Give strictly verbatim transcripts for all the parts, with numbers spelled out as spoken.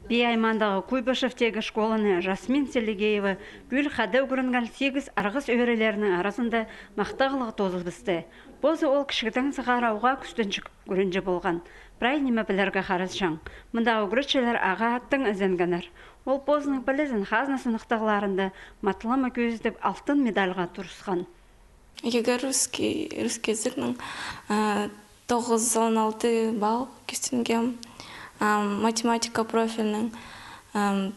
Пии аймаандағы Куйбышевтегі школаны Жасмин Селигеева пӱӱл хада ӱгренген сигіс арғыс ӧӧрелерінің аразында махтағлығ тоозыбысты. Позы ол кічігдең сығара уғаа кӱстенҷік ӱгренҷі полған. Прай ниме пілерге харазҷаң. Мындағы ӱгретчілер ағаа тың ізенгеннер. Ол позының пілізін хазна сыныхтағларында матылама кӧзідіп, алтын медальға турысхан. ЕГЭ русский, русский языкның, а, тоғызон алты балл кӱстенгем, а, математика профильның, а,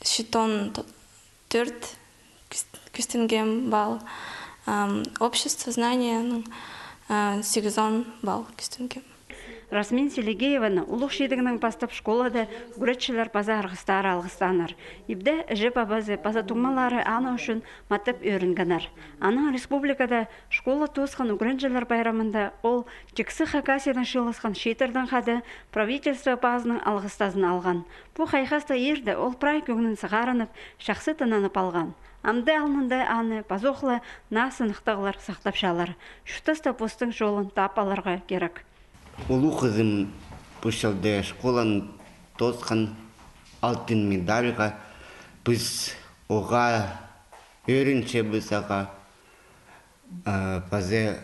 читон т-, тӧрт кӱс-, кӱстенгем балл, а, общество знанияның, а, сигізон балл кӱстенгем. Жасмин Селигееваны улуғ чидігінең пастап школада ӱгретчілер паза арғыстары алғыстааннар. Ибде іҷе-пабазы паза туңмалары аны ӱчӱн матап ӧрінгеннер. Анаң республикада школа тоосхан ӱгренҷілер пайрамында ол тиксі Хакасиядаң чыылысхан чииттердең хада правительство пазының алғыстазын алған. Пу хайхастығ иирде ол прай кӧңнін сығарынып, чахсы тынанып алған. Амды алнында аны пазох ла наа сыныхтағлар сахтапчалар. Чуртаста постың чолын таап аларға кирек. Улуғ хызым пу чылда школаны тоосхан, алтын медальға. Піс оға ӧрінчебіс, аға, а, паза,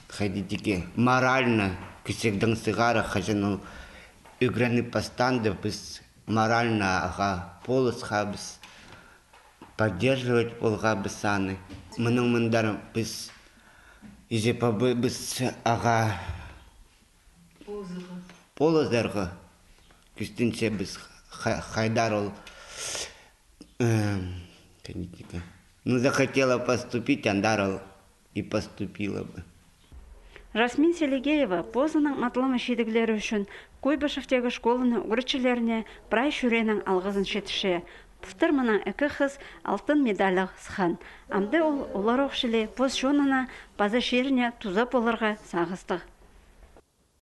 хайди тигі, морально кічігдең сығара, хаҷан ол ӱгреніп пастаанда, піс морально аға полысхабыс, поддерживать полғабыс аны. Мының мындар піс іҷе-пабабыс аға полызарға кӱстенчебіс, ха-, хайдар ол, эм, ну, захотела поступить, андар ол и поступила бы. Жасмин Селигеева позының матылама чидіглері ӱчӱн Куйбышевтегі школаның ӱгретчілеріне прай чӱреенең алғызын читірче. Пылтыр мынаң ікі хыс алтын медальға сыххан. Амды ол олар ох чіли пос чонына паза чиріне туза поларға сағыстығ.